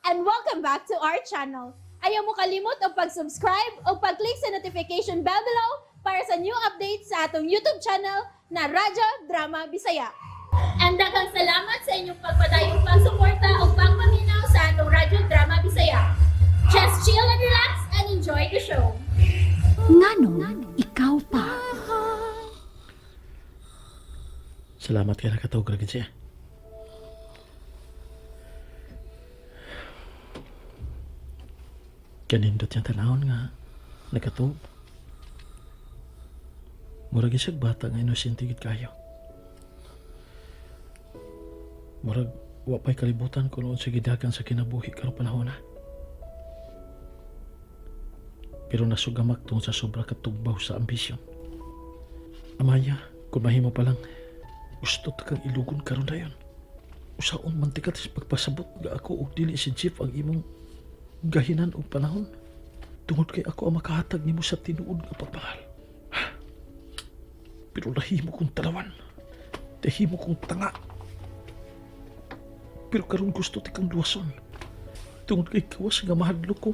And welcome back to our channel. Ayaw mo kalimot og pag-subscribe o pag-click sa notification bell below para sa new updates sa atong YouTube channel na Radyo Drama Bisaya. And daghang salamat sa inyong pagpadayong pagsuporta o pagpaminaw sa atong Radyo Drama Bisaya. Just chill and relax and enjoy the show. Nganong ikaw pa? Salamat kay nakatawag ra gid siya. Kanindot niyang tanawon nga nakatuog. Murag isag bata nga inosente gid kayo. Murag wa pa'y kalibutan kung noon sa gidagan sa kinabuhi karong panahon na. Pero nasugamak tungod sa sobra katugbaw sa ambisyon. Amaya, kung mahimo pa lang, gusto ta kang ilugon karon dayon. Usaon man tikat sa pagpasabot nga ako og dili si Jeff ang imong gahinan og panahon. Tungod kay ako ang makahatag nimo sa tinuod nga pagmahal. Pero nahimo kong talawan. Nahimo kong tanga. Pero karon gusto ti kang duwason. Tungod kay kawas nga mahadlok ko.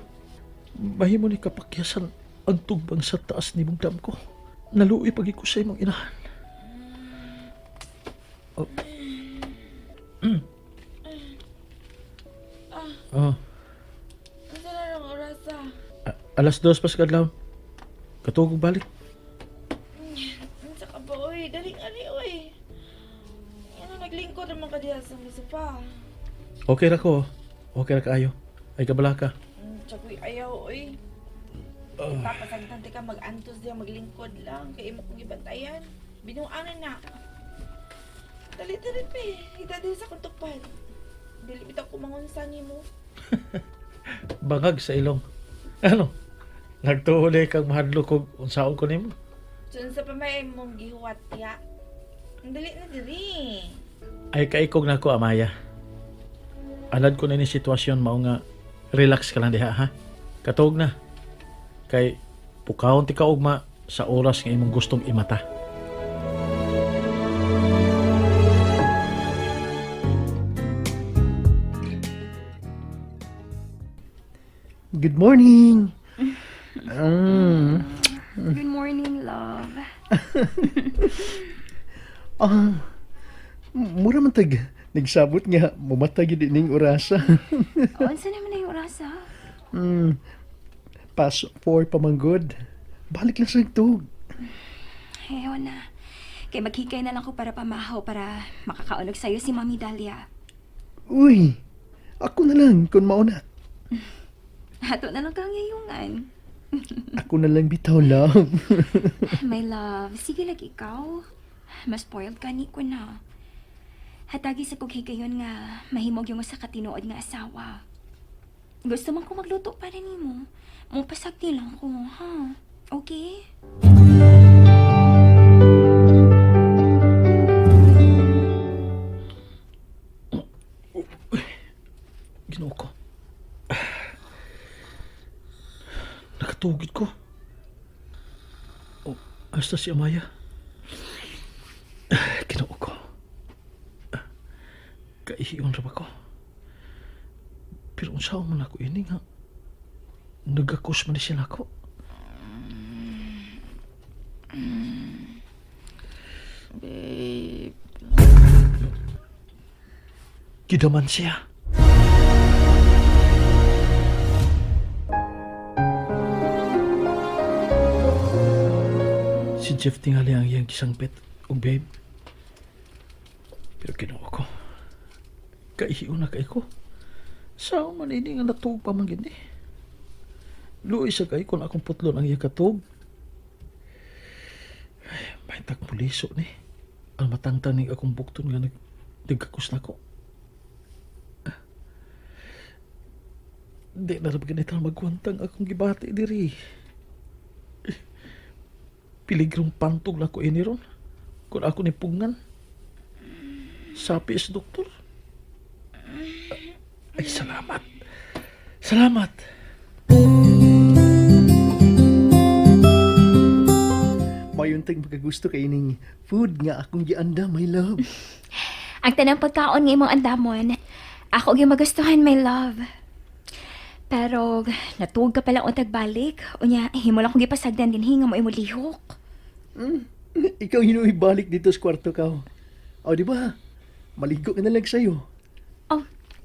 Mahimo ni kapakyasan ang tugbang sa taas nimong damko. Naluoy pag ko sa imong inahan. Oh. Oh. Unsa na lang oras ah? 2:00 pa sa kadlaw. Katugog balik. Unsa ka ba oy? Daling ani oy. Ano naglingkod naman ka diha sa sofa. Okay ra ko. Okay ra kaayo. Ay kabala ka. Tsakoy ayaw oy. Papasagtan ti ka mag-antos diha maglingkod lang kay imo kong gibantayan. Binuanan na. Dali dali pe. Ita diri sa kuntukpan. Dili bitaw ko mangunsa nimo. Bangag sa ilong. Ano? Nagtuuli kang mahadlok og unsaon ko nimo. So unsa pa may imong gihuwat tiya? Ang dali na diri. Ay kaikog na ko, Amaya. Alad ko na ni sitwasyon mao nga relax ka lang diha ha. Katuog na. Kay pukawon ti ka ugma sa oras nga imong gustong imata. Good morning. Good morning, love. Ah, mura man tag nagsabot nga mumatay gid ning orasa. O, unsa naman na yung orasa? Past 4 pa man gud. Balik lang sa tug. Ayaw na. Kay maghikay na lang ko para pamahaw para makakaunog sa'yo si Mami Dalia. Uy, ako na lang kung mauna. Ato na lang kang yayungan. Ako na lang bitaw, love. My love, sige lang ikaw. Mas spoiled ka ni ko na. Hatagi sa kog higayon nga mahimog yung usa ka tinuod nga asawa. Gusto man ko magluto para nimo. Mupasagdi lang ko, ha? Okay? Ginoo ko. Nakatugid ko. Oh, hasta si Amaya. Ginoo ko. Kaihiyon ra ba ko? Pero unsaon man ako ini nga nagakos man ni siya nako. Babe. Gidaman siya. Si Jeff tingali ang iyang gisangpit og babe. Pero Ginoo ko. Kaihiyo na kay ko. Sao man ini nga natuog pa man gini. Luoy sa kay kung akong putlon ang iyang katuog. Ay, may tagpuliso ni. Ang matangtang ni akong bukton nga nagkakos na ko. Di na rin ganito magwantang akong gibati diri. Piligrong pantog na ko ini ron. Kung ako ni pugngan. Sapi is doktor. Ay, salamat. Salamat. Mayon tag makagusto kay ining food nga akong gianda, my love. Ang tanang pagkaon nga imong andamon, ako gyud magustuhan, my love. Pero natuog ka pala untag balik. Unya, himo lang kong gipasagdan dinhi nga mo imo lihok. Ikaw hinuhibalik dito sa kwarto ka. O, di ba? Maligo ka na lang sa'yo. Oh,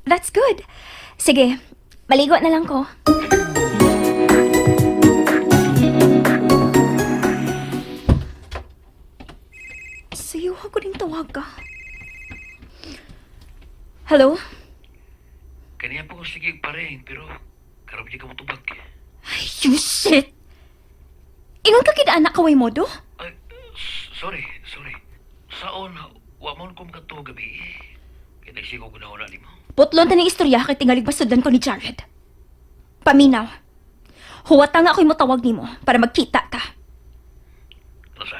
that's good. Sige, maligo na lang ko. Sayo ako rin tawag ka. Hello? Kaniya pa ko sige pa rin, pero karoon di ka motubag. Ay, you shit! Ingon ka kid anak kaway mo do? Ay, sorry, sorry. Saon, wa man ko makatuo gabi. Kaya nagsigo ko na wala nimo. Putlon ta ng istorya kay tingalig basudlan ko ni Jared. Paminaw. Huwata nga ako'y motawag nimo para magkita ta. Ano sa?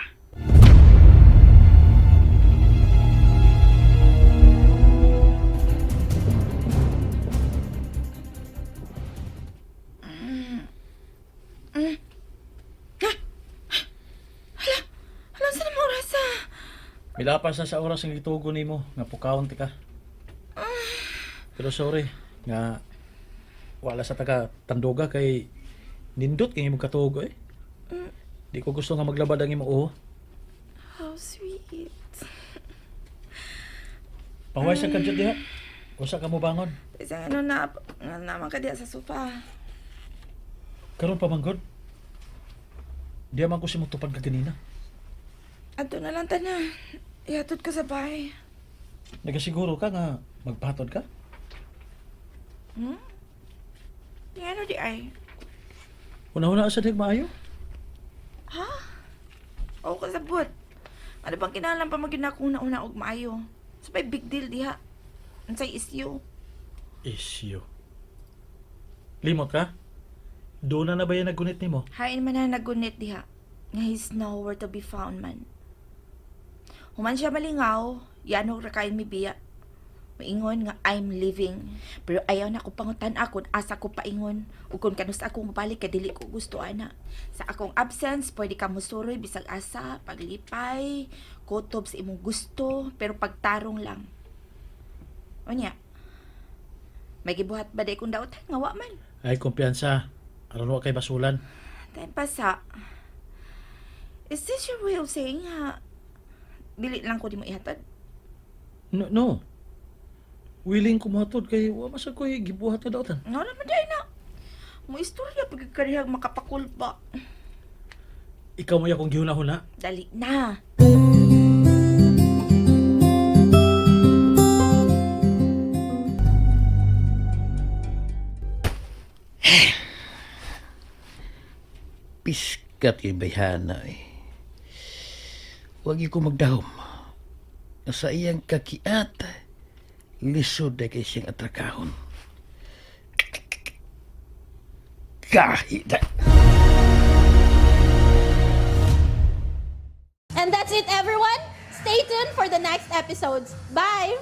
Hala, sa mo oras ah? Milapas na sa oras ang gitugo nimo nga pukawon ti ka. Pero sorry nga wala sa taga tanduga kay nindot kay imong katugo eh. Di ko gusto nga maglabad ang imong uho. How sweet. Pahuway sa kadyot diha. Usa ka mo bangon. Isa ano na, nga naman ka diya sa sofa. Karon pa man gud. Di man ko si mutupad ka ganina. Adto na lang ta na. Ihatod ko sa bahay. Nagasiguro ka nga magpatod ka? Hmm? Di ano di ay? Una-una sa dig maayo. Ha? Oo, kasabot. Ano bang kinahanglan pa maging akong nauna og maayo? Sa may big deal diha. Unsay issue? Isyo. Limot ka? Doon na na ba yan naggunit nimo? Hain man na nagunit diha. Nga he's nowhere to be found man. Human siya malingaw, yanog ra kain mi biya. Maingon nga I'm leaving. Pero ayaw na ko pangutan akon asa ko paingon. Ug kung kanus ako mobalik kay dili ko gusto ana. Sa akong absence, pwede ka mosuroy bisag asa, paglipay, kutob sa imong gusto, pero pagtarong lang. Unya. May gibuhat ba di kong dautan nga wa man? Ay, kumpiyansa. Aron wa kay basulan. Time pa sa. Is this your way of saying ha? Dili lang ko di mo ihatod? No, no. Willing ko mohatod kay wa man sa ko'y gibuhat nga dautan. Nga naman dahil na. Mo istorya pagkakarihag makapakulba. Ikaw mo akong gihuna-huna. Dali na. Piskat kay bayhana eh. Huwag ko magdahom. Sa iyang kakiat, lisod na kay siyang atrakahon. Kahit na. And that's it, everyone. Stay tuned for the next episodes. Bye!